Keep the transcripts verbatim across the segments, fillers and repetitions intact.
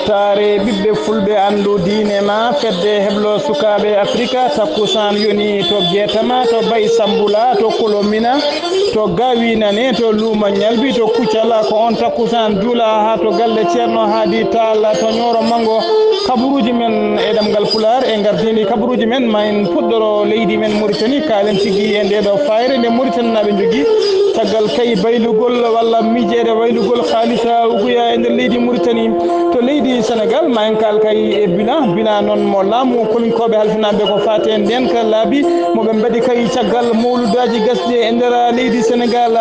Taare ɓiɓɓe fulɓe, anndu diine ma, fedde heblo sukaaɓe Afrika, takkusaan yoni to Geetama, to Bay Sambula, to Kolomina, to Gawinane, to Luuma Ñalbi, to Kuccala, ko on takkusaan juula haa to galle Ceerno Haadi Taal, to Ñooro Manngo. Kabaruuji men e ɗemngal Pulaar e ngardiindi kabaruuji men, ma en puɗɗoro leydi men Muritani, kaalen tigi e ndee ɗo fayre nde Muritaninaaɓe njogii, caggal kay baylugol walla miijeede waylugol haalisa uguya e nder leydi Muritani. To leydi Senegal, ma en kaal kay e bilan, bilan noon mo laamu kolinkooɓe halfinaaɓe ko faati e ndeen ka laabi mo ɓe mbaɗi kay caggal mawludaaji gasɗi e nder leydi Senegal.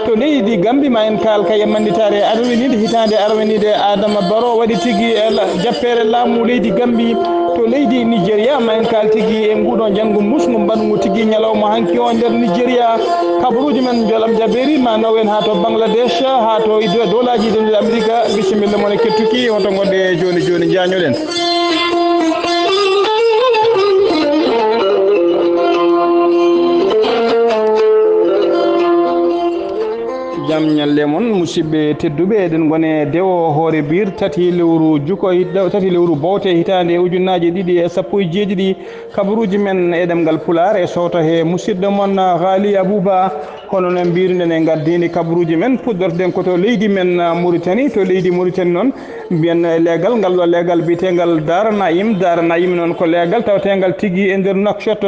To leydi Gambi, ma en kaal kay e mannditaare arwiniide, hitaande arwiniide Adama Baro waɗi tigi e la-, jappeere laamu leydi Gambi. To leydi Nigeria, ma en kaal tigi e nguɗo njanngu musngu mbaɗngu tigi ñalawma hanki o nder Nigeria. Kabaruuji men, jolam jabeeri, ma naw en haa to Bangladesh, haa to ido-, dowlaaji ɗiɗi Amerika. Bisimilla mon e kettuki, hoto ngonɗe jooni jooni, njaañoɗen. Jam ñalle mon, musidɓe tedduɓe, eɗen ngone dewo hoore biir tati lewru juko, tati lewru bowte hitaande ujunnaaje ɗiɗi e sappo e jeeɗiɗi. Kabaruuji men e ɗemngal Pulaar e sowto he musidɗo mon Ghali Abouba. Hono no mbiiruɗen e ngardiindi kabaruuji men, puɗɗorten ko to leydi men Muritani. To leydi Muritani noon, mbiyen leegal, ngal ɗo leegal biyeteengal Daara Naim. Daara Naim noon ko leegal taweteengal tigi e nder Nouakchott.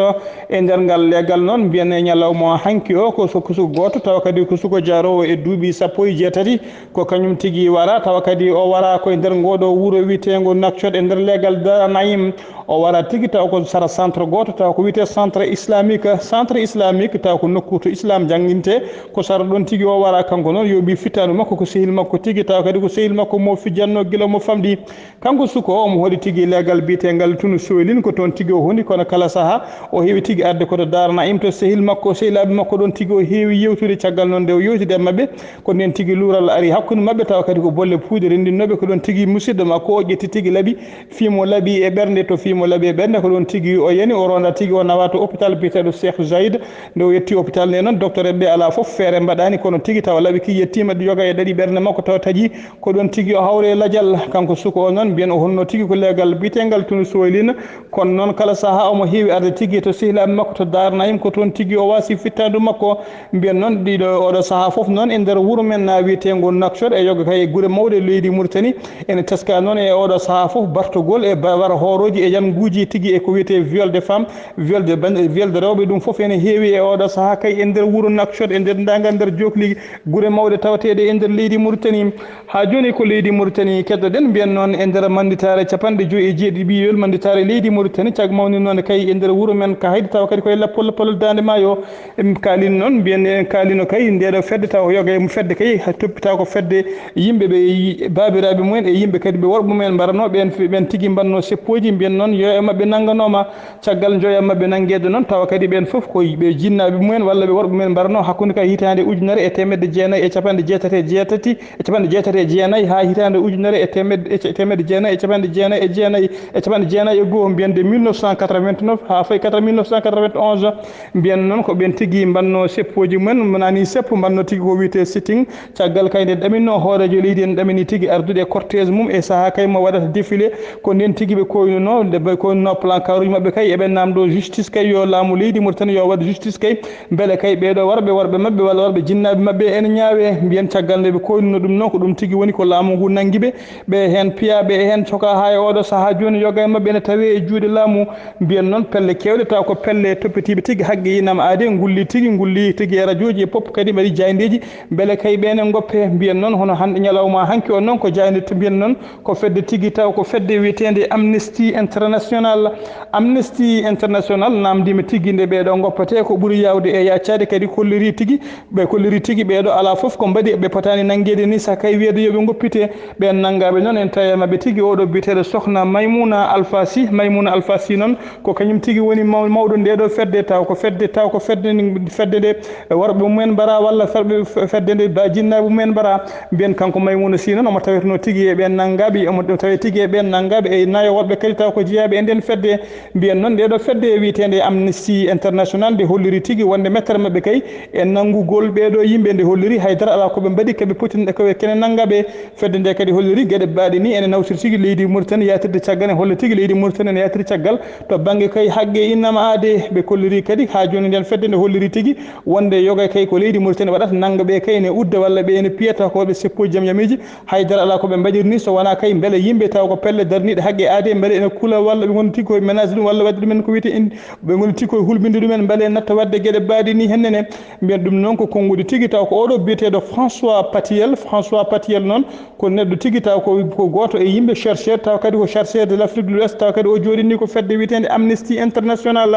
E nder ngal leegal noon, mbiyen e ñalawma hanki o ko so-, ko suko gooto, tawa kadi ko suko jaaroowo e duuɓi sappo e jeetati, ko kañum tigi wara, tawa kadi o wara ko e nder ngooɗo wuro wiyeteengo Nouakchott e nder leegal Daara Naim. O wara tigi tawa ko sara centre gooto, tawa ko wiyetee centre islamique. Centre islamique tawa ko nokku to Islam jannginte, ko sara ɗoon tigi o wara. Kanko noon yooɓi fittaandu makko ko sehil makko tigi, tawa kadi ko sehil makko mo fijjanno gila mo famɗi. Kanko suko o, omo hoɗi tigi leegal biyeteengal Tunu Soylin, ko toon tigi o honi, kono kala sahaa o heewi tigi arde ko to Daara Naim to sehil makko, sehilaaɓe makko ɗoon tigi o heewi yewtude. Caggal noon nde o yewtidi e maɓɓe, ko ndeen tigi luural ari hakkunde maɓɓe, tawa kadi ko bolle puuyɗe renndinnooɓe. Ko ɗoon tigi musidɗo makko o ƴetti tigi laaɓi, fii mo laaɓi e ɓernde. To fii mo laaɓi e ɓernde, ko ɗoon tigi o yani, o ronda tigi o nawa to hôpital biyeteeɗo Cheikh Zayed. Nde o yetti hôpital nde noon, docteur en ɓe alaa fof feere mbaɗaani, kono tigi tawa laaɓi ki yettiima, yoga e ɗaɗi ɓernde makko tawa taƴi. Ko ɗoon tigi o hawri e lajal, kanko suko o noon, mbiyen o honno tigi ko leegal biyeteengal Tunu Soylin. Kono noon kala sahaa omo heewi arde tigi to sehilaaɓe makko to Daara Naim, ko toon tigi o waasi fittaandu makko. Mbiyen noon ɗiɗo, oɗo sahaa fof noon e nder wuro men na wiyeteengo Nouakchott e yoga kay e gure mawɗe leydi Muritani. Ene teska noon e oɗo sahaa fof bartogol e ba-, wara hoorooji e yannguuji tigi e ko wiyetee viol de femme, viol de ban-, viol de rewɓe, ɗum fof ene heewi e oɗo sahaa kay e nder wuro Nouakchott, e nder ndaangal nder jookli gure mawɗe tawateeɗe e nder leydi Muritani. Haa jooni ko leydi Muritani keɗoɗen, mbiyen noon e nder mannditaare capanɗe joyi e jeeɗiɗi ɓiyol mannditaare leydi Muritani, cag mawni noon kay e nder wuro men Kahaydi, tawa kadi koye lappol lappol Daande Maayo. En kaalino noon, mbiyen en kaalino kay ndeeɗo fedde, tawa ko yoga e fedde kay, toppita ko fedde yimɓe ɓe yi-, baabiraaɓe mumen e yimɓe kadi ɓe worɓe mumen mbaranoo, ɓeen, ɓeen tigi mbanno seppooji, mbiyen noon yo e maɓɓe nannganooma. Caggal njoya maɓɓe nanngeede noon, tawa kadi ɓeen fof ko ɓe jinnaaɓe mumen walla ɓe worɓe mumen mbaranoo hakkunde ka hitaande ujunere e teemedde jeenayi e capanɗe jeetati e jeetati, e capanɗe jeetati e jeenayi haa hitaande ujunere e teemedde, e teemedde jeenayi e capanɗe jeenayi e jeenayi, e capanɗe jeenayi e goo, mbiyen de mille neuf cent quatre-vingt-neuf haa fayi quatre, mille neuf cent quatre-vingt-onze. Mbiyen noon ko ɓeen tigi mbanno seppooji mumen, nani seppo mbanno tigi ko wiyetee sitting. Caggal kay nde ɗaminno hooreejo leydi en ɗamini tigi ardude e cortège mum e sahaa kay mo waɗata défilé, ko ndeen tigi ɓe koynunoo, nde ɓe koynunoo plan karuuji maɓɓe kay, eɓe naamndoo justice kay, yo laamu leydi Mauritanie yo waɗ justice kay, mbele kay ɓeeɗo worɓe, worɓe maɓɓe walla worɓe jinnaaɓe maɓɓe ene ñaawee. Mbiyen caggal nde ɓe koynunoo ɗum noon, ko ɗum tigi woni ko laamu ngu nanngi ɓe, ɓe heen piyaa, ɓe heen cokaa haa e ooɗo sahaa jooni, yoga e maɓɓe ene tawee e juuɗe laamu. Mbiyen noon pelle keewɗe taw ko pelle toppitiiɓe tigi haqqe inam aade, ngulli tigi, ngulli tigi e rajooji e pop kadi mbaɗi jaayndeeji, mbele kay ɓeen e ngoppe. Mbiyen noon hono hannde ñalawma hanki o noon ko jaaynde to mbiyen noon ko fedde tigi taw ko fedde wiyeteende Amnesty International. Amnesty International naamndiima tigi nde ɓeeɗo ngoppetee ko ɓuri yaawde e yaacaade kadi kolliri tigi, ɓe kolliri tigi ɓeeɗo alaa fof ko mbaɗi ɓe potaani nanngeede ni, so kay wiyeede yo ɓe ngoppite. Ɓeen nanngaaɓe noon en tawi e maɓɓe tigi oɗo biyeteeɗo Sokhna Maimouna Alpha Sy. Maimouna Alpha Sy noon ko kañum tigi woni maw-, mawɗo ndeeɗo fedde, taw ko fedde, taw ko fedde, fedde nde worɓe mumen mbara walla ferɓe fe-, fedde nde ba-, jinnaaɓe mumen mbara. Mbiyen kanko Maimouna Sy noon omo taweteno tigi e ɓeen nanngaaɓe, omo tawe tigi e ɓeen nanngaaɓe e nayo woɓɓe kadi taw ko jeyaa e nden fedde. Mbiyen noon, nde ɗo fedde wiyeteende Amnesty International nde holliri tigi wonde mettere maɓɓe kay e nanngugol ɓee ɗoo yimɓe, nde holliri hay dara alaa ko ɓe mbaɗi, ko ɓe poti, ko ɓe kene nannga ɓe. Fedde nde kadi holliri geɗe baaɗe ni ene nawtiri tigi leydi Mauritanie yaatirde caggal, ene holla tigi leydi Mauritanie ene yaatiri caggal to bannge kay haqqe innama aade. Ɓe kolliri kadi haa jooni nden fedde nde holliri tigi wonde yoga kay ko leydi Mauritanie waɗata nannga ɓe kay ene udda walla ɓe ene piyata ko ɓe seppo jam yamiiji. Hay dara alaa ko ɓe mbaɗirni so wonaa kay mbele yimɓe taw ko pelle darniiɗe haqqe aadee mbele ene kula walla ɓe ngoni tigi koye menage ɗum walla waɗde ɗumen ko wiyetee indi ɓe ngoni tigi koye hulɓinde ɗumen mbele natta waɗde geɗe baaɗe ni hennene. Mbiyen ɗum noon ko konngudi tigi taw ko oɗo biyeteeɗo François Patiyel. François Patiyel noon ko neɗɗo tigi taw ko ko gooto e yimɓe chercheur taw kadi ko chercheur de l'Afrique de l'Ouest taw kadi o jooɗini ko fedde wiyeteende Amnesty International.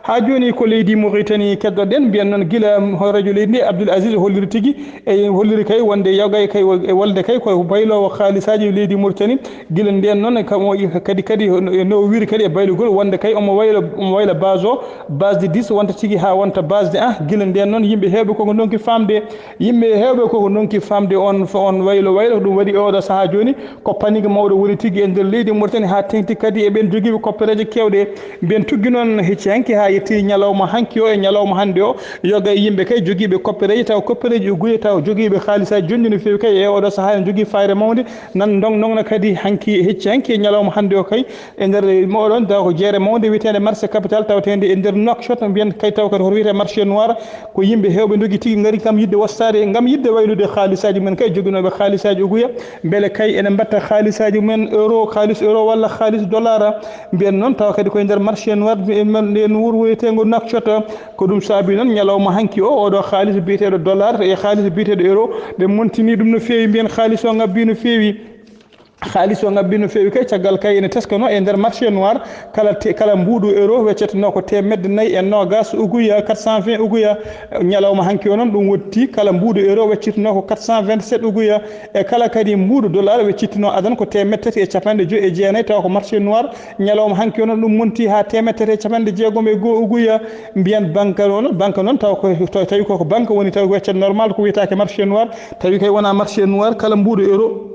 Haa jooni ko leydi Mauritanie keddoɗen mbiyen noon gila hooreejo leydi ndi Abdoul Aziz holliri tigi e holliri kay wonde yogay kay e wolde kay ko bayloowo haalisaaji leydi Mauritanie. Gila ndeen noon kam o kadi kadi no o wiri kadi e baylugol wonde kay omo wayla omo wayla base o base de dix wonta tigi haa wonta base de un. Gila ndeen noon yimɓe heewɓe koko ndonki faamde yimɓe heewɓe koko ndonki faamde on on waylo waylo ɗum waɗi e oɗo sahaa jooni ko panique mawɗo woni tigi e nder leydi Mauritanie haa teŋti kadi e ɓeen jogiiɓe koppereeje keewɗe. Mbiyen tuggi noon hecci hanki haa yetti ñalawma hanki o e ñalawma hannde o yoga e yimɓe kay jogiiɓe koppereeje taw koppereeji e guye taw jogiiɓe haalisaaji jonɗi no feewi kay e oɗo sahaa ene jogii fayre mawnde nan ndong ndongna kadi hanki hecci hanki e ñalawma hannde o kay e nder moɗon taw ko jeere mawnde wiyeteende marché capital taweteende e nder Nouakchott mbiyen kay taw kadi hoto wiyetee marché noir. Ko yimɓe heewɓe ndogi tigi ngari kam yiɗde wastaade ngam yiɗde waylude haalisaaji men kay joginooɓe haalisaaji uguya mbele kay ene mbatta haalisaaji men euro haalis euro walla haalis dollar. Mbiyen noon tawa kadi koye nder marché noir nden wuur wiyeteengo Nouakchott. Ko ɗum saabi noon ñalawma hanki o oɗo haalis biyeteeɗo dollar e haalis biyeteeɗo euro ɓe montini ɗum no feewi mbiyen haalis o ngabbi no feewi. Haalis o ngabbi no feewi kay caggal kay ene teskano e nder marché noir kala kala mbuuɗu euro weccetenoo ko teemedde nayi e noogas uguya quatre cent vingt uguya. Ñalawma hanki o noon ɗum wonti kala mbuuɗu euro weccitinoo ko quatre cent vingt-sept uguya e kala kadi mbuuɗu dollar weccitinoo adan ko teemedde tati e capanɗe joyi e jeenayi tawa ko marché noir. Ñalawma hanki o noon ɗum monti haa teemedde tati e capanɗe jeegom e goo uguya. Mbiyen banque o noon banque noon tawa ko tawi koko banque woni tawi ko weccet normal ko wiyetaake marché noir. Tawi kay wonaa marché noir kala mbuuɗu euro.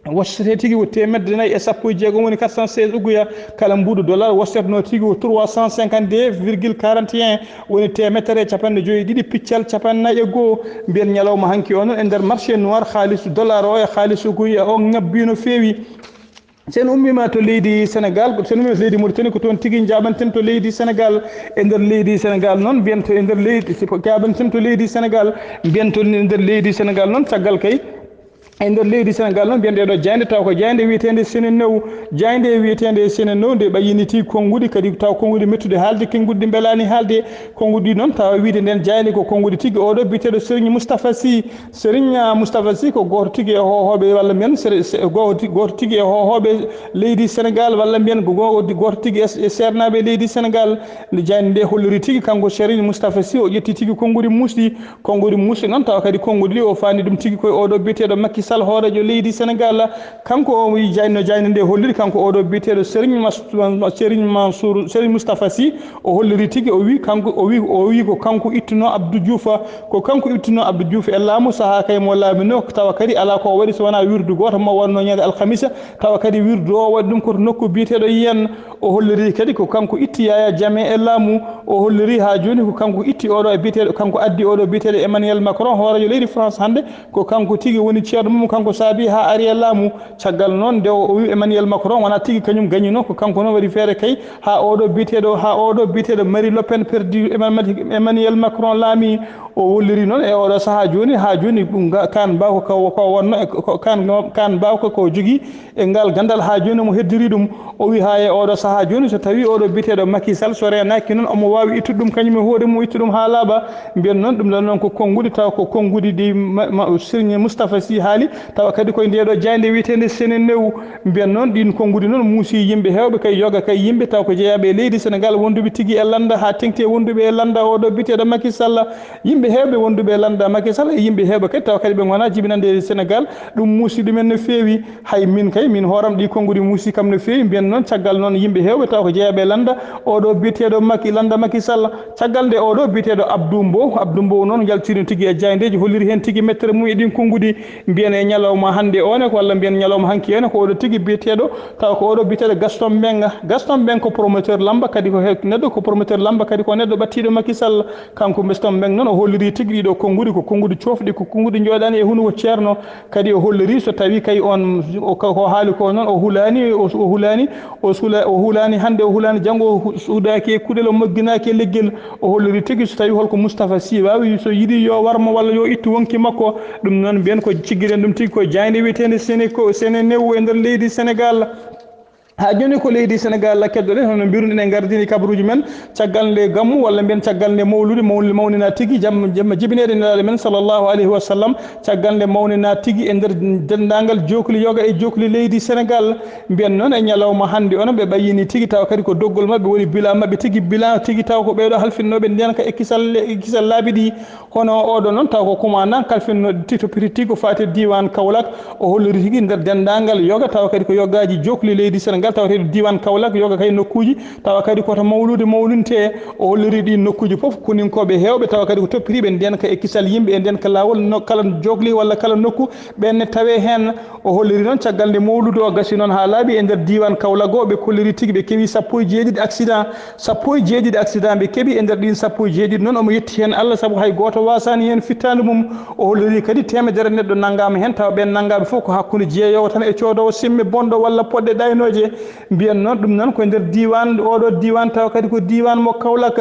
Wostetee tigi ko teemedde nayi e sappo e jeegom woni quatre cent seize uguya kala mbuuɗu dollar wostetnoo tigi ko trois cent cinquante deux virgule quarante et un woni teemedere e capanɗe joyi e ɗiɗi piccal capanɗe nayi e goo. Mbiyen ñalawma hanki o noon e nder marché noir haalis dollar o e haalis uguya o ŋabbi no feewi. Sen ummiima to leydi Sénégal sen ummiima to leydi Mauritanie ko toon tigi njaabanten to leydi Sénégal. E nder leydi Sénégal noon mbiyen to e nder leydi si ko njaabanten to leydi Sénégal mbiyen to e nder leydi Sénégal noon caggal kay. E nder leydi Senegal noon mbiyen ɗeɗo jaaynde taw ko jaaynde wiyeteende Senenew. Jaaynde wiyeteende Senenew nde ɓayyiniti konnguɗi kadi taw konnguɗi mettude haalde konnguɗi ɗi mbelaani haalde. Konnguɗi noon tawa wiide nden jaaynde ko konnguɗi tigi oɗo biyeteeɗo Serigne Moustapha Sy. Serigne Moustapha Sy ko gooto tigi e hoohooɓe walla mbiyen gooto tigi e hoohooɓe leydi Senegal walla mbiyen gooto tigi e seernaaɓe leydi Senegal. Nde jaaynde nde holliri tigi kanko Serigne Moustapha Sy o ƴetti tigi konnguɗi muusɗi. Konnguɗi muusɗi noon tawa kadi konnguɗi ɗi o faandi ɗum tigi koye oɗo biyeteeɗo Macky Sall hooreejo leydi Senegal. Kanko o wi jaaynde no jaaynde nde holliri kanko oɗo biyeteeɗo Serigne Serigne Mansour Serigne Moustapha Sy o holliri tigi o wi kanko o wi o wi ko kanko ittuno Abdou Diouf. Ko kanko ittuno Abdou Diouf e laamu sahaa kay mo laaminoo tawa kadi alaa ko o waɗi so wonaa wirdu gooto mo wonno ñande alhamisa. Tawa kadi wirdu o waɗi ɗum ko to nokku biyeteeɗo Yen. O holliri kadi ko kanko itti Yaya Jammeh e laamu. O holliri haa jooni ko kanko itti oɗo e biyeteeɗo kanko addi oɗo biyeteeɗo Emmanuel Macron hooreejo leydi France hannde. Ko kanko tigi woni ceerno mum kanko saabi haa ari e laamu. Caggal noon nde o wi Emmanuel Macron wonaa tigi kañum gañinoo ko kanko noon waɗi feere kay haa oɗo biyeteeɗo haa oɗo biyeteeɗo Marie Le Pen perdi Emmanuel Macron laami. O holliri noon e oɗo sahaa jooni haa jooni ɗum kaan mbaaw ko ko wonno e kaan kaan mbaaw ko ko jogii. E ngal ganndal haa jooni omo heddiri ɗum. O wi haa e oɗo sahaa jooni so tawii oɗo biyeteeɗo Macky Sall so reenaaki noon omo waawi ittude ɗum kañum e hoore mum itta ɗum haa laaɓa. Mbiyen noon ɗum ɗon noon ko konnguɗi tawa ko konnguɗi ɗi Serigne Moustapha Sy haali tawa kadi koye ndeɗo jaaynde wiyeteende Senenew. Mbiyen noon ɗiin konnguɗi noon muusi yimɓe heewɓe kay yoga kay yimɓe taw ko jeyaaɓe e leydi Senegal wonduɓe tigi e lannda haa teŋti e wonduɓe e lannda oɗo biyeteeɗo Macky Sall. Yimɓe heewɓe wonduɓe e lannda Macky Sall e yimɓe heewɓe kadi taw kadi ɓe ngonaa jibinande e Senegal. Ɗum muusi ɗumen no feewi. Hay min kay min hooram ɗi konnguɗi muusi kam no feewi mbiyen noon caggal noon yimɓe heewɓe taw ko jeeyaɓe lannda oɗo biyeteeɗo Macky lannda Macky Sall. Caggal nde oɗo biyeteeɗo Abdou Mbow Abdou Mbow noon njaltino tigi e jaayndeeji holliri heen tigi mettere mum e ɗin konnguɗi. Mbiyen E ñalawma hannde o ne, ko walla mbiyen ñalawma hanki o ne, ko oɗo tigi biyeteeɗo, taw ko oɗo biyeteeɗo Gaston Mbengue. Gaston Mbengue ko promoteur lamba, kadi ko he-, neɗɗo ko promoteur lamba, kadi ko neɗɗo ɓattiiɗo Macky Sall. Kanko Gaston Mbengue noon, o holliri tigi ɗiɗo konnguɗi, ko konnguɗi coofɗi, ko konnguɗi jooɗaani e hunuko ceerno. Kadi o holliri so tawi kay on, o, ko, ko haali ko noon, o hulaani, o, o hulaani, o sula-, o hulaani hannde, o hulaani janngo, o hu-, suudaaki e kuɗel, o mogginaaki e leggel. O holliri tigi so tawi holko Moustapha Sy waawi, so yiɗi yo warmo walla yo ittu wonki makko. Ɗum noon mbiyen ko ciggiɗen ɗum tigi ko jaaynde wiyeteende Sene-, ko Senenew e nder leydi Sénégal. Haa jooni ko leydi Sénégal keddoɗen, hono mbiruɗen e gardini kabaruuji men, caggal nde gammu walla mbiyen caggal nde mawlude, mawni-, mawnina tigi jam, jam jibineede Nelaaɗo men sallallahu alayhi wa sallam, caggal nde mawnina tigi e nder denndaangal jookli yoga e jookli leydi Sénégal. Mbiyen noon e ñalawma hannde o noon ɓe ɓayyini tigi taw kadi ko doggol maɓɓe woni bilan maɓɓe tigi, bilan tigi taw ko ɓeeɗo halfinnooɓe ndeenka e kisal, e kisal laabi ɗi. Kono oɗo noon taw ko commandant kalfinno tito piti tigi ko faati diiwaan Kaolack. O holliri tigi nder denndaangal yoga, tawa kadi ko yogaaji jookli leydi Sénégal, tawa kadi diiwaan Kaolack yoga kay nokkuuji, tawa kadi koto mawlude mawlinte. O holliri ɗi nokkuuji fof, koninkooɓe heewɓe, tawa kadi ko toppitiiɓe ndeenka e kisal yimɓe, e ndeenka laawol, no-, kala jookli walla kala nokku, ɓeen ne tawee heen. O holliri noon caggal nde mawludu o gasi noon haa laaɓi e nder diiwaan Kaolack o, ɓe kolliri tigi ɓe keɓi sappo e jeeɗiɗi accident. Sappo e jeeɗiɗi accident ɓe keɓi, e nder ɗiin sappo e jeeɗiɗi noon, omo yetti heen Allah, sabu hay gooto waasaani heen fittaandu mum. O holliri kadi teemedere neɗɗo nanngaama heen, tawa ɓeen nanngaaɓe fof ko hakkunde jeeyoowo tan e coodoowo simme bonɗo walla poɗɗe ɗaynooje. Mbiyen noon ɗum noon ko e nder diiwaan, oɗo diiwaan tawa kadi ko diiwaan mo Kaolack.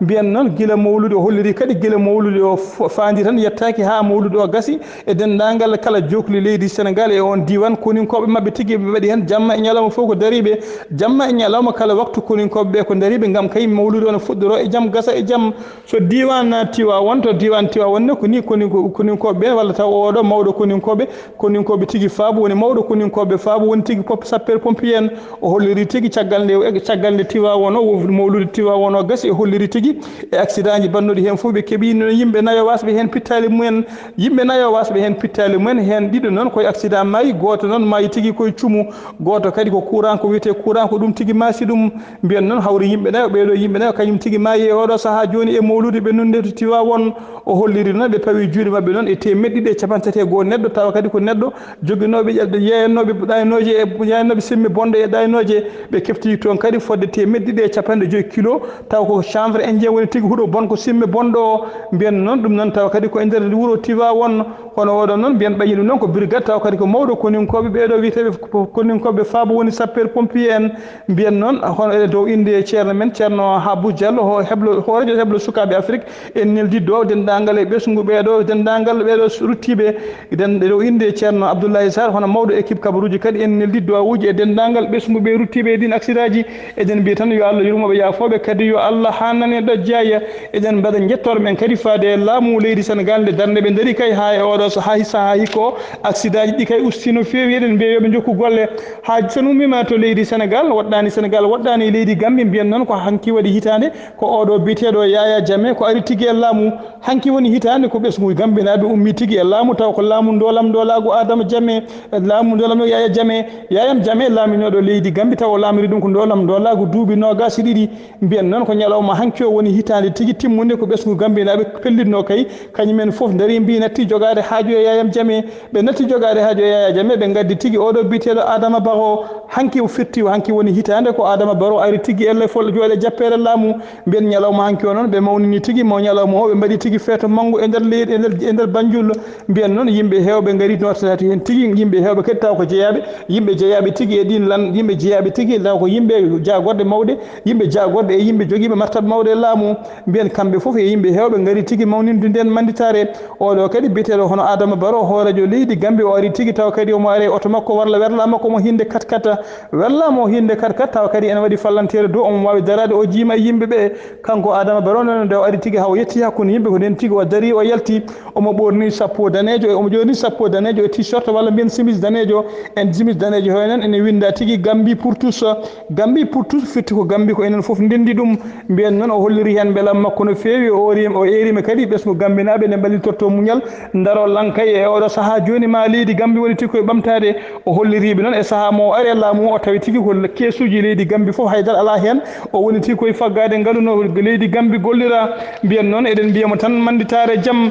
Mbiyen noon gila mawludu o holliri kadi gila mawludu o fo-, faandi tan yettaaki haa mawludu o gasi e denndaangal kala jookli leydi Sénégal e oon diiwaan. Koninkooɓe maɓɓe tigi ɓe mbaɗi heen jamma e ñalawma fof ko dariiɓe. Jamma e ñalawma kala waktu koninkooɓe ɓe ko dariiɓe ngam kay mawludu o no fuɗɗoroo e jam gasa e jam. So diiwaan Tiwaawoon, to diiwaan Tiwaawoon ne ko ni koni-, koninkooɓe ɓe walla taw oɗo mawɗo koninkooɓe, koninkooɓe tigi faabu woni mawɗo koninkooɓe faabu woni tigi pop-, sapeur pompier en. O holliri tigi caggal nde, caggal nde Tiwaawoon o, mawludu Tiwaawoon o gasi, o holliri tigi e accident ji bannuɗi heen fof ɓe keɓi no yimɓe nayo wasɓe heen pittaali mumen. Yimɓe nayo wasɓe heen pittaali mumen, heen ɗiɗo noon koye accident maayi, gooto noon maayi tigi koye cumu, gooto kadi ko courant, ko wiyetee courant ko ɗum tigi maasi ɗum. Mbiyen noon hawri yimɓe nayo, ɓeeɗo yimɓe nayo kañum tigi maayi e oɗo sahaa jooni e mawludu ɓe nunde to Tiwaawoon. O holliri noon ɓe pawi juuɗe maɓɓe noon e teemeɗɗe ɗiɗi e capanɗe tati e goho neɗɗo, tawa kadi ko neɗɗo joginooɓe ƴe-, yeeyannooɓe ɗaynooje e yeeyannooɓe simme bonɗe e ɗaynooje. Ɓe kefti toon kadi fodde teemeɗɗe ɗiɗi e capanɗe joyi kilo, taw ko chanvre indien woni tigi huɗo bon ko simme bonɗo o. Mbiyen noon ɗum noon tawa kadi ko e nder wuro Tiwaawoon. Kono oɗo noon mbiyen ɓayi ɗum noon ko brigade, tawa kadi ko mawɗo koninkooɓe ɓeeɗo wiyeteeɓe ko koninkooɓe faabu woni sapeur pompier en. Mbiyen noon hono e dow innde ceerno men, ceerno Habu Diallo, ho-, heblo, hooreejo heblo sukaaɓe Afrik, en neldi dow denndaangal e ɓesngu ɓeeɗo, denndaangal ɓeeɗo ruttiiɓe, den-, dow innde ceerno Abdoulaye Sarr, hono mawɗo équipe kabaruuji kadi, en neldi duwawuuji e denndaangal ɓesngu ɓe ruttiiɓe e ɗiin accident ji. Eɗen mbiya tan yo Allah yurmo ɓe, yaafoo ɓe, kadi yo Allah haanane ɗo jeeya. Eɗen mbaɗa njettoor men kadi faade e laamu leydi Sénégal nde darnde ɓe ndarii kay haa e oɗo so-, haa, haa hikka o accident ji ɗi kay ustii no feewi. Eɗen mbiya yo ɓe njokku golle. Haa so en ummiima to leydi Sénégal, woɗɗaani Sénégal, woɗɗaani e leydi Gambie, mbiyen noon ko hanki waɗi hitaande, ko oɗo biyeteeɗo Yaya Jammeh ko ari tigi e laamu. Hanki woni hitaande ko ɓesngu Gambinaaɓe ummii tigi e laamu, taw ko laamu ndoolam ndoolaagu Adama Jammeh, laamu ndoolam no Yaya Jammeh. Yaya Jammeh laaminooɗo leydi Gambie, taw o laamiri ɗum ko ndoolam ndoolaagu duuɓi noogaas e ɗiɗi. Mbiyen noon ko ñalawma hanki o woni hitaande tigi timmunde ko ɓesngu Gambinaaɓe pellitnoo kay, kañum en fof ndarii mbii natti jogaade haaju e Yaya Jammeh. Ɓe natti jogaade haaju e Yaya Jammeh, ɓe ngaddi tigi oɗo biyeteeɗo Adama Barrow. Hanki o firti, hanki woni hitaande ko Adama Barrow ari tigi e lefol jooɗe jappeere laamu. Mbiyen ñalawma hanki o noon, ɓe mawnini tigi mo ñalawma o, ɓe mbaɗi tigi feeto manngu e nder leydi, e nder, e nder Banjul. Mbiyen noon yimɓe heewɓe ngarii nootataati heen tigi, yimɓe heewɓe kadi taw ko jeyaaɓe, yimɓe jeyaaɓe tigi e ɗiin lan-, yimɓe jeyaaɓe tigi taw ko yimɓe jaagorɗe mawɗe, yimɓe jaagorɗe e yimɓe jogiiɓe martaɓe mawɗe e laamu. Mbiyen kamɓe fof e yimɓe heewɓe ngarii tigi mawninde ndeen mannditaare. Oɗo kadi biyeteeɗo hono Adama Barrow, hooreejo leydi Gambie, o ari tigi taw kadi omo ari e oto makko walla werla makko mo hinnde kat kat. Werla mo hinnde kat kat, tawa kadi ene waɗi fallanteere dow omo waawi daraade o jiima e yimɓe ɓe. Kanko Adama Barrow noon nde o ari tigi haa o yetti hakkunde yimɓe ko ndeen tigi o darii o yalti. Omo ɓoorni sappo daneejo, omo ƴoorni sappo daneejo e t-shirt walla mbiyen simis daneejo. En simis daneejo hee noon ene winnda tigi Gambie pour tous. Gambie pour tous firti ko Gambie ko enen fof ndenndi ɗum. Mbiyen noon o holliri heen mbelam makko no feewi, o oori-, o eeriima kadi ɓesngu Gambinaaɓe nde mballitortoo muñal, ndaroo lankay e oɗo sahaa jooni ma leydi Gambie woni tigi koye ɓamtaade. O holliriiɓe noon e sahaa mo o ari e laamu o tawi tigi ko keesuuji leydi Gambie fof haydara alaa heen. O woni tigi koye faggaade ngalu no leydi Gambie gollira. Mbiyen noon eɗen mbiya mo tan mannditaare jam.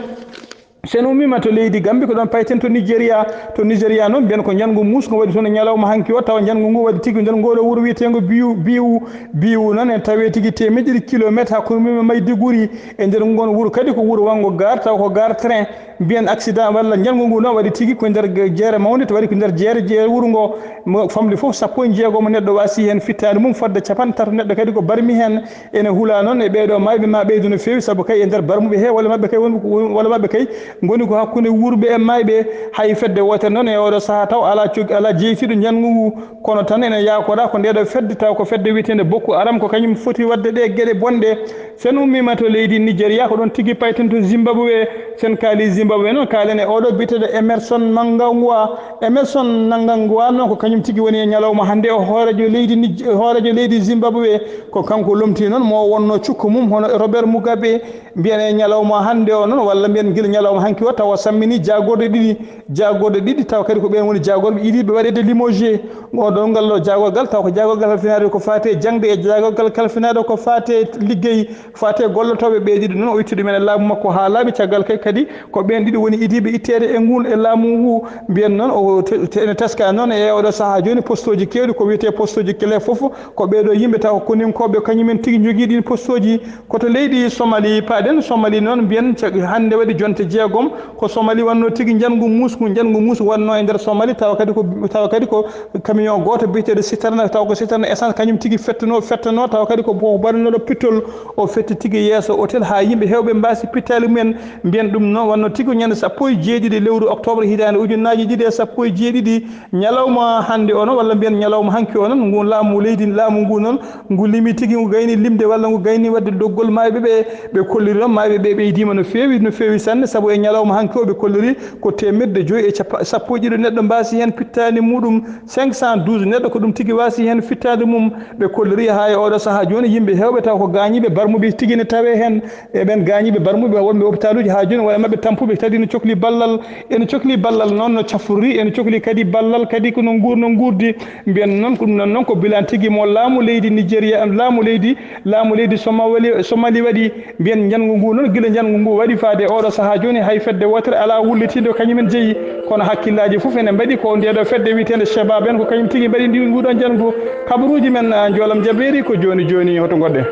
Sen ummima to leydi Gambi, ko ɗon payten to Nigeria. To Nigeria noon, mbiyen ko njanngu muusngu waɗi toon e ñalawma hanki o, tawa njanngu ngu waɗi tigi nder ngoo ɗo wuro wiyeteengo Biu, Biu, Biu noon en tawee tigi teemeɗɗe ɗiɗi kilometre hakkunde mum e Maiduguri. E nder ngoon wuro kadi ko wuro wanngo gare, tawa ko gare train. Mbiyen accident walla njanngu ngu noon waɗi tigi ko nder jeere mawnde, to waɗi ko nder jeere, jeere wuro ngo. Mo famɗi fof sappo e jeegom neɗɗo waasi heen fittaandu mum, fodde capanɗe tato neɗɗo kadi ko barmi heen. Ene hula noon e ɓeeɗo maayɓe ma ɓeydu no feewi, sabu kay e nder barmuɓe he walla maɓɓe kay won, walla maɓɓe kay ngoni ko hakkunde wuurɓe e maayɓe. Hay fedde wootere noon e oɗo sahaa taw alaa cog-, alaa jeytiiɗo njanngu ngu. Kono tan ene yaakora ko ndeeɗo fedde, taw ko fedde wiyeteende Boko Haram, ko kañum foti waɗde ɗe geɗe bonɗe. Sen ummima to leydi Nigeria, ko ɗon tigi payten to Zimbabwe. Sen kaali Zimbabwe noon, kaalen e oɗo biyeteeɗo Emerson Mnangagwa. Emerson Mnangagwa noon ko kañum tigi woni e ñalawma hannde o hooreejo leydi Nij-, hooreejo leydi Zimbabwe. Ko kanko lomtii noon mo wonno cukko mum hono Robert Mugabe. Mbiyen e ñalawma hannde o noon, walla mbiyen gila ñalawma hanki o, tawa sammini jaagorɗe ɗiɗi, jaagorɗe ɗiɗi, tawa kadi ko ɓeen woni jaagorɓe idiiɓe waɗeede limogé. Oɗo ngal ɗo jaagorgal, tawa ko jaagorgal kalfinaade ko faati e jaŋde, e jaagorgal kalfinaade ko faati e liggey, faati e gollotooɓe ɓee ɗiɗi noon, o itti ɗumen e laamu makko haa laaɓi. Caggal kay kadi ko ɓeen ɗiɗi woni idiiɓe itteede e ngun, e laamu ngu. Mbiyen noon, o te-, te-, ene teska noon e oɗo sahaa jooni postooji keewɗi, ko wiyetee postooji clé fof, ko ɓeeɗo yimɓe taw ko koninkooɓe, kañumen tigi njogii ɗiin postooji. Ko to leydi Somali paaɗen. Somali noon mbiyen ca-, hannde waɗi jonte jeegom. Ko Somali wannoo tigi njanngu muusngu, njanngu muusngu wannoo e nder Somali, tawa kadi ko, tawa kadi ko camion gooto biyeteeɗo citerne, tawa ko citerne essence, kañum tigi fettuno, fettanoo, tawa kadi ko, ko baɗanooɗo pittol, o fetti tigi yeeso hôtel haa yimɓe heewɓe mbaasi pittaali mumen. Mbiyen ɗum noon wannoo tigi ko ñande sappo e jeeɗiɗi lewru octobre hitaande ujunnaaji ɗiɗi e sappo e jeeɗiɗi. Ñalawma hannde o noon, walla mbiyen ñalawma hanki o noon, ngu laamu leydi, laamu ngu noon, ngu limi tigi, ngu gayni limde, walla ngu gayni waɗde doggol maayɓe ɓe. Ɓe kolliri noon, maayɓe ɓe ɓeydiima no feewi, no feewi sanne, sabu e ñalawma hanki o ɓe kolliri ko teemeɗɗe joyi e capa-, sappo e ɗiɗo neɗɗo mbaasi heen pittaali muɗum, cinq cent douze neɗɗo ko ɗum tigi waasi heen fittaali mum. Ɓe kolliri haa e oɗo sahaa jooni, yimɓe heewɓe taw ko gaañiiɓe barmuɓe tigi ne tawee heen. E ɓeen gaañiiɓe barmuɓe wonɓe hôpitaluuji haa jooni, wona maɓɓe tampuɓe kadi no cokli ballal. Ene cokli ballal noon no cafrori, ene cokli kadi ballal kadi ko no nguur-, no nguurdi. Mbiyen noon ko ɗum noon, noon ko bilan tigi mo laamu leydi Nigeria, laamu leydi, laamu leydi Somali, Somali waɗi. Mbiyen njanngu ngu noon, gila njanngu ngu waɗi faade oɗo sahaa jooni, hay fedde wootere alaa wullitiindo kañumen jeyi. Kono hakkillaaji fof ene mbaɗi ko ndeeɗo fedde wiyeteende Shabab en, ko kañum tigi mbaɗi ndi, nguɗo njanngu. Kabaruuji men, ah, njoolam jabeeri ko jooni jooni, hoto ngoɗɗen.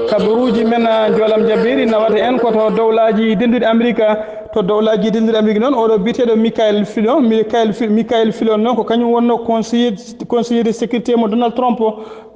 Kabaruuji men, ah, njoolam jabeeri nawata en ko to dowlaaji denduɗi Amerika. To dowlaaji denduɗi Amerika noon, oɗo biyeteeɗo Michael Fillon, Michael Fi-, Michael Fillon noon ko kañum wonno conseiller, conseiller de sécurité mo Donald Trump.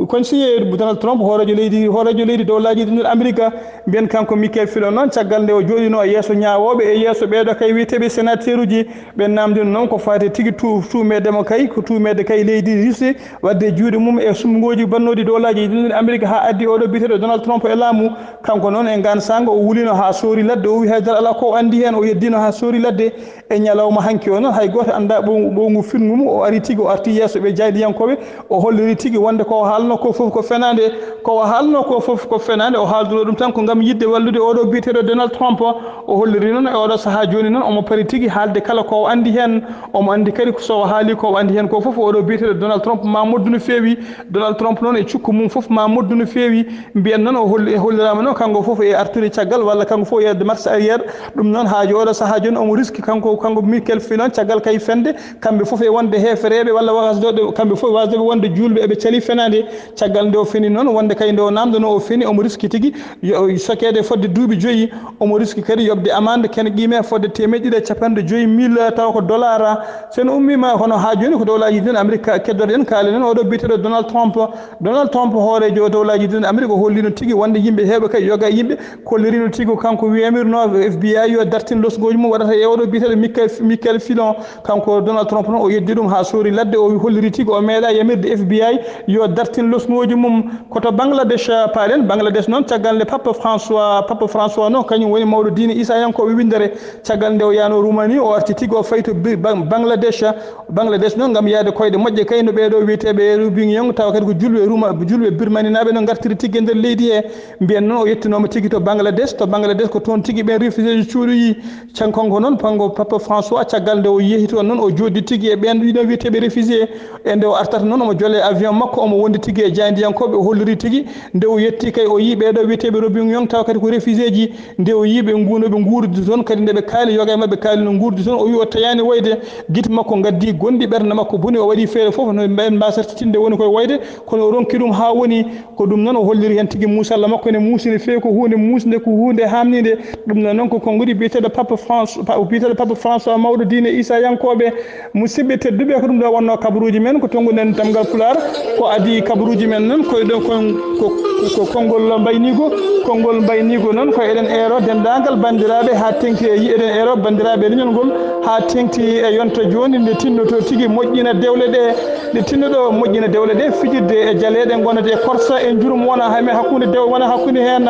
Conseiller Donald Trump, hooreejo leydi, hooreejo leydi dowlaaji denduɗi Amerika. Mbiyen kanko Michael Fillon noon, caggal nde o jooɗino e yeeso ñaawooɓe, e yeeso ɓeeɗo kay wiyeteeɓe sénateur uji, ɓe naamndino noon ko faati tigi tu-, tuumeede mo kay, ko tuumeede kay leydi Russie, waɗde juuɗe mum e suɓngooji bannooɗi dowlaaji denduɗi Amerika haa addi oɗo biyeteeɗo Donald Trump e laamu. Kanko noon e ngaan saanga o wulino haa soori ladde, o wi haydara alaa ko o anndi heen, o yeddino haa soori ladde. E ñalawma hanki o noon, hay gooto anndaa ɓow-, ɓowngu finngu mum, o ari tigi, o arti yeeso ɓe jaydiyankooɓe, o holliri tigi wonde ko o haalno ko fof ko fenaande, ko o haalno ko fof ko fenaande, o haalduno ɗum tan ko ngam yiɗde wallude oɗo biyeteeɗo Donald Trump. O holliri noon e oɗo sahaa jooni noon, omo pari tigi haalde kala ko o anndi heen, omo anndi kadi ko so o haali ko o anndi heen ko fof, oɗo biyeteeɗo Donald Trump ma moddu no feewi. Donald Trump noon e cukko mum fof ma moddu no feewi. Mbiyen noon o holli-, holliraama noon kanko fof e artude caggal walla kanko fof e yedde marche arrière. Ɗum noon haaji oɗo sahaa jooni omo riski kanko, kanko Michael Fillon caggal kay fende kamɓe fof e wonde heefereeɓe walla wasdooɓe, kamɓe fof e wasdooɓe wonde juulɓe eɓe calii fenaande. Caggal nde o feni noon wonde kay nde o naamndono o feni omo riski tigi yo o sokeede fodde duuɓi joyi. Omo riski kadi yoɓde amande kene qiime fodde teemeɗɗe ɗiɗi e capanɗe joyi mille tawa ko dollar. So en ummiima hono haa jooni ko dowlaaji ɗin Amerika keddoto en kaali noon oɗo biyeteeɗo Donald Trump. Donald Trump hooreejo dowlaaji ɗin Amerika o hollino tigi wonde yimɓe heewɓe kay yoga e yimɓe kollirino tigi ko kanko wiyamirno F B I yo dartin losngooji mum waɗata e oɗo biyeteeɗo Michael, Michael Fillon. Kanko Donald Trump noon o yeddi ɗum haa soori ladde, o holliri tigi o meeɗa yamirde F B I yo dartin losngooji mum. Ko to Bangladesh paaɗen. Bangladesh noon caggal nde Papa François, Papa François noon kañum woni mawɗo diine Isayankooɓe winndere. Caggal nde o yaano Roumanie, o arti tigi o fayi to Bi-, Ba-, Bangladesh. Bangladesh noon ngam yaade koyɗe moƴƴe kay no ɓeeɗo wiyeteeɓe Rohingya tawa kadi ko julɓe Ruma-, julɓe Birmaninaaɓe no ngartiri tigi e nder leydi he. Mbiyen noon o yettinooma tigi to Bangladesh. To Bangladesh ko toon tigi ɓeen réfugiéji cuuɗoyi. Can konko noon, pango Papa François, caggal nde o yehi toon noon, o jooɗi tigi e ɓeen ɗiɗo wiyeteeɓe réfugié. E nde o artata noon, omo jole avion makko, omo wondi tigi e jaayndiyankooɓe, o holliri tigi nde o yetti kay, o yii ɓee ɗo wiyeteeɓe Robinho, tawa kadi ko réfugié ji. Nde o yii ɓe nguuno, ɓe nguurdi toon, kadi nde ɓe kaali, yoga e maɓɓe kaali no nguurdi toon, o wii o tayaani wayde. Gite makko ngaddi gonɗi, ɓernde makko boni, o waɗi feere fof no mbayen mbasata tinde woni koye wayde, kono o ronki ɗum haa woni. Ko ɗum noon o holliri heen tigi muusalla makko ene muusi no feewi, ko huunde muusnde, ko huunde haamniinde. Ɗum noon noon ko konngudi biyeteeɗo Papa France, pa-, biyeteeɗo Papa François, mawɗo diine Isayankooɓe. Musidɓe tedduɓe, ko ɗum ɗo wonno kabaruuji men, ko tonnguɗen ɗemngal Pulaar, ko adii kabaruuji men noon, koye ɗo kon-, ko, ko konngol mbayniigo, konngol mbayniigo noon, ko eɗen eero denndaangal banndiraaɓe haa teŋti e yi-, eɗen eero banndiraaɓe leñol ngol haa teŋti e yonta jooni, nde tinnoto tigi moƴƴina dewle ɗe, nde tinnoɗo moƴƴina dewle ɗe, fijirde e jaleeɗe ngonata e korsa e njurum wona hay men hakkunde dew-, wona hakkunde heen.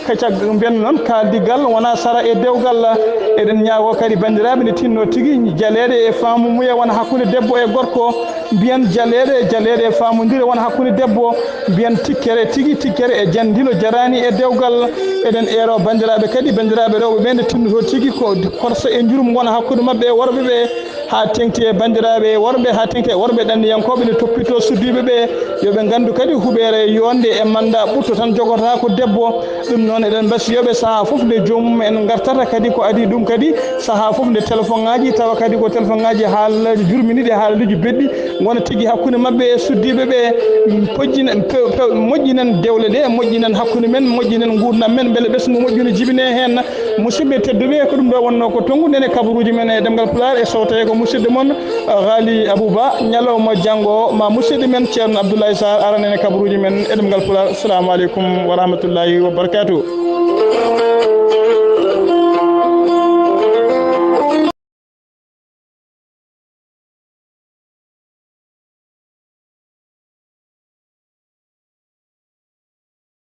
Ka caggal mbiyen noon, kaaldigal wona sara e dewgal. Eɗen ñaago kadi banndiraaɓe nde tinno tigi jaleeɗe e faamumuya wona hakkunde debbo e gorko. Mbiyen jaleeɗe, jaleeɗe e faamondire wona hakkunde debbo. Mbiyen tikkere tigi, tikkere e jandilo jaraani e dewgal. Eɗen eero banndiraaɓe kadi, banndiraaɓe rewɓe ɓe nde tinnoto tigi ko korsa e njurum wona hakkunde maɓɓe e worɓe ɓe. Haa teŋti e banndiraaɓe worɓe, haa teŋti e worɓe ɗanniyankooɓe ne toppitoo suddiiɓe ɓe, yo ɓe nganndu kadi huɓeere yonde e mannda ɓutto tan jogotaako debbo. Ɗum noon eɗen mbasiyoo ɓe sahaa fof nde joomum en ngartata kadi ko adii ɗum kadi sahaa fof nde téléphone ŋaaji tawa kadi ko téléphone ŋaaji haalaaji jurminiiɗi, haalaaji belɗi ngona tigi hakkunde maɓɓe e suddiiɓe ɓe. Pojjina-, pe-, pe-, moƴƴinan dewle ɗe, moƴƴinan hakkunde men, moƴƴinan nguurndam men, mbele ɓesngu moƴƴu ne jibinee heen. Musidɓe tedduɓe, ko ɗum ɗo wonno ko tonnguɗen e kabaruuji men e ɗemngal Pulaar e sowtoye ko musidɗo mon, Ghali Abouba. Ñalawma janngo o, ma musidɗo men Ceerno Abdoulaye Sarr aran en e kabaruuji men e ɗemngal Pulaar. Assalamu aleykum wa rahmatullahi wa barakatuh.